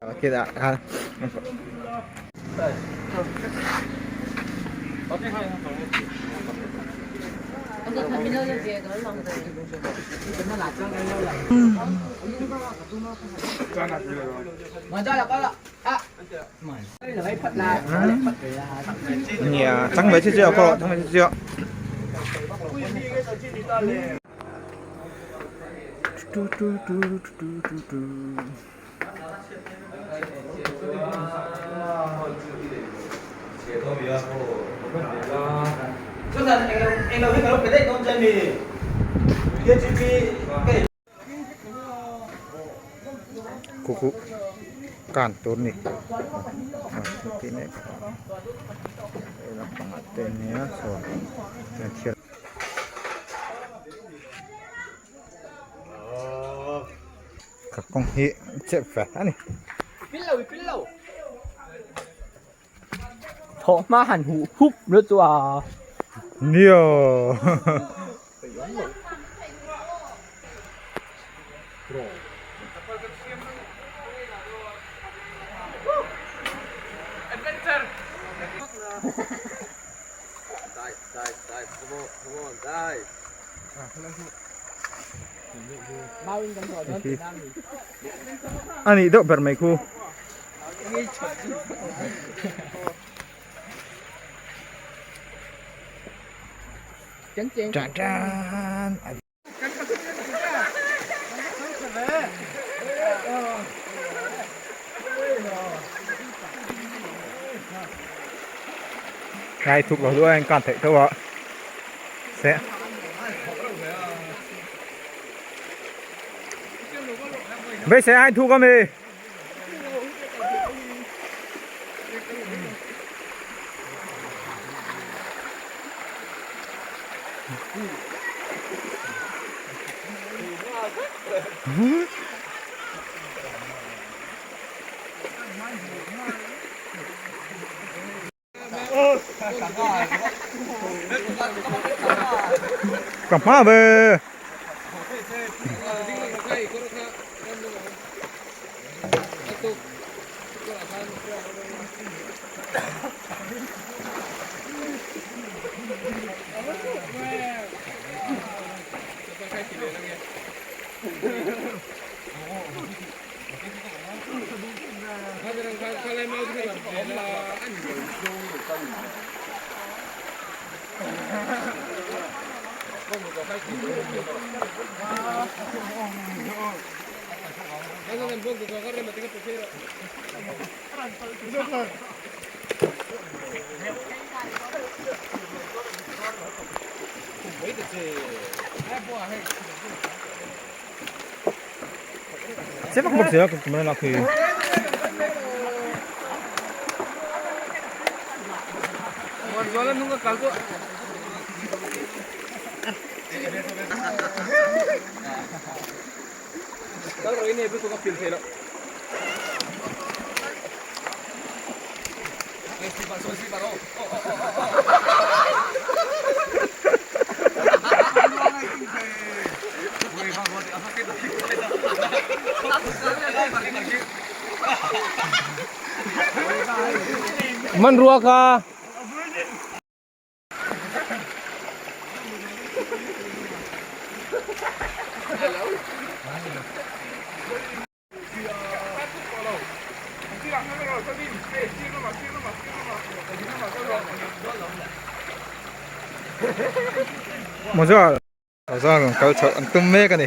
Nia chang ve chi chiah pawh chang ve chi chiah. Khuku kan tur ni lampangah te ania saw thil ka kawng hi chep ve a ni. Thawh hma han huh hup lut chu a. Nia. A nih deuh ber mai khu. Tan tan. Ngay thuộc vào đuôi anh còn thấy thôi ạ. Sẽ. Bây sẽ anh thu con mì. Ka hma ve. Che vak bawk zel a camera lak hi. Hmanrua kha. Mawza Mawza rawn kal chhoh an tum mek a ni.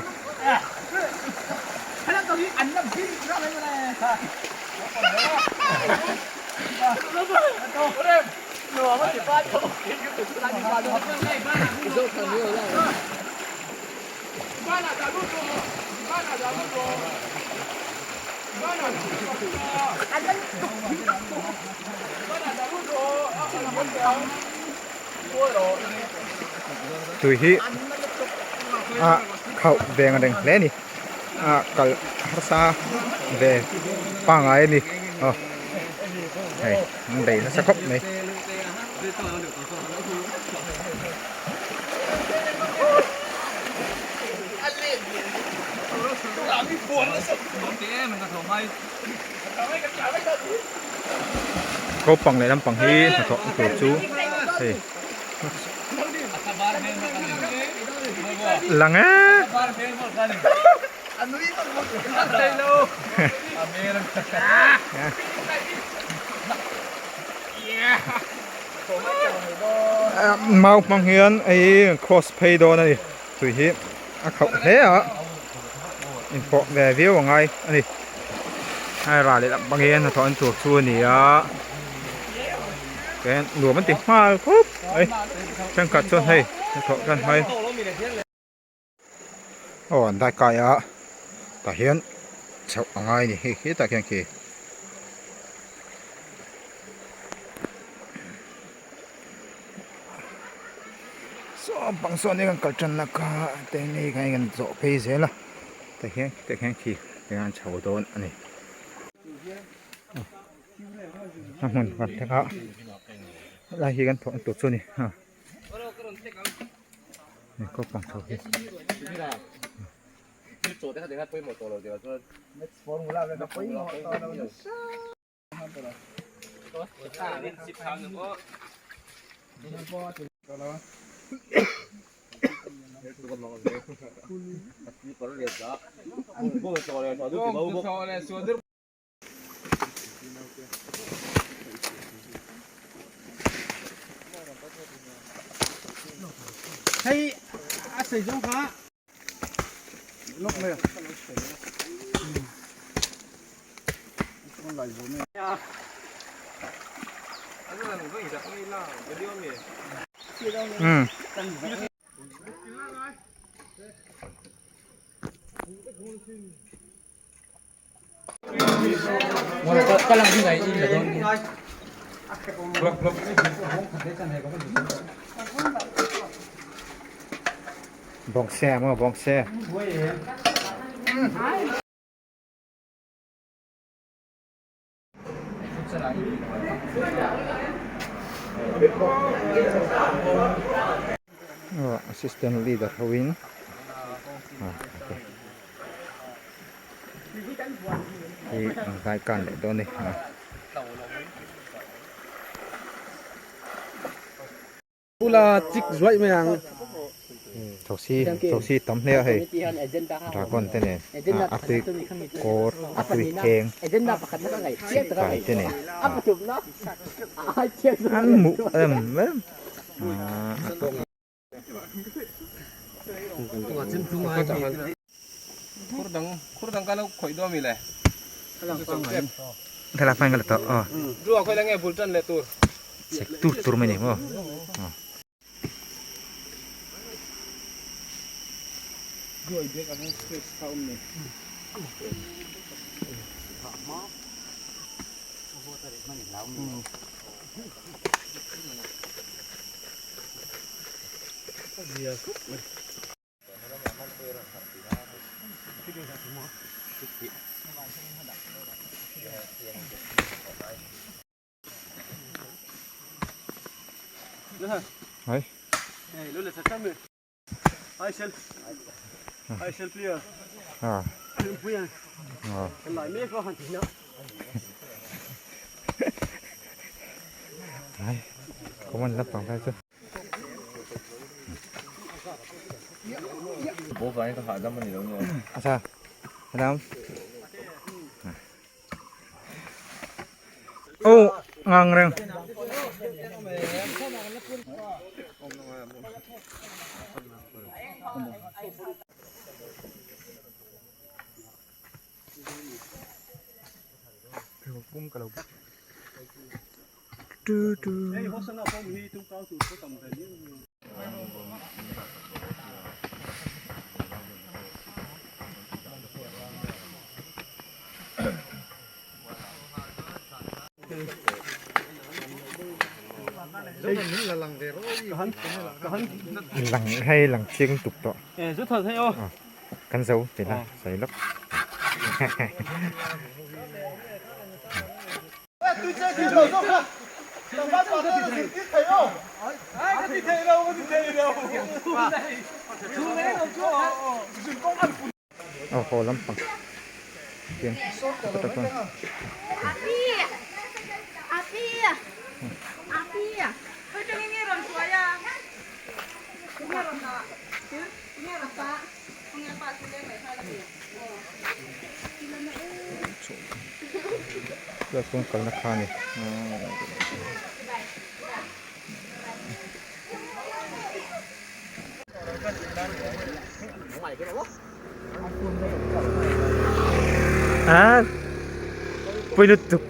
Tui hi a khauh ve ang reng hle a ni a kal harsa ve pangngai a ni aw hei an bei nasa khawp mai. Ko pang leh lampang hi hnathawh tur chu hei lang e. Mau hmang hian hei cross phei dawn a ni tui hi a khauh hle a inpawh ve viau a ngai a ni hei ral leh lampang hian hnathawh an tur chu a ni a chuan nuam an ti nghal khawp mai thenkhat chuan hei hnathawh tan mai. Aw an dai kai a tah hian chhoh a ngai a ni hei hetah khian khi saw bang sawn hi kan kal tan na kha te ni kha kan zawh phei zel a tah hian tah khian khi tihian an chho dawn a ni a hmun khat te kha helai hi kan thawh na tur chu a ni. Umm. Bawngse maw bawngse. Assistant leader ho in hi an vai kan leh dawn a ni. Pula chik zuaih mai ang. Thosi thosi tam hle a hei dragon te nen a tui kawr a tui kheng kai te nen an hmuh em em Thlalak hmang ka la tawh aw chek tur tur mai ni maw. Hai. À. À. Đấy. Có mình lắp bằng tay chưa? À sao? Thế nào? Ô, ngang reng. Tu tu. Lang hay lang chiang tuk tawh. Kan zo ti la sawi lawk. Aw haw lampang. Tiang kawtah chuan. Chulaiah chuan kalna kha a ni. A pui lutuk.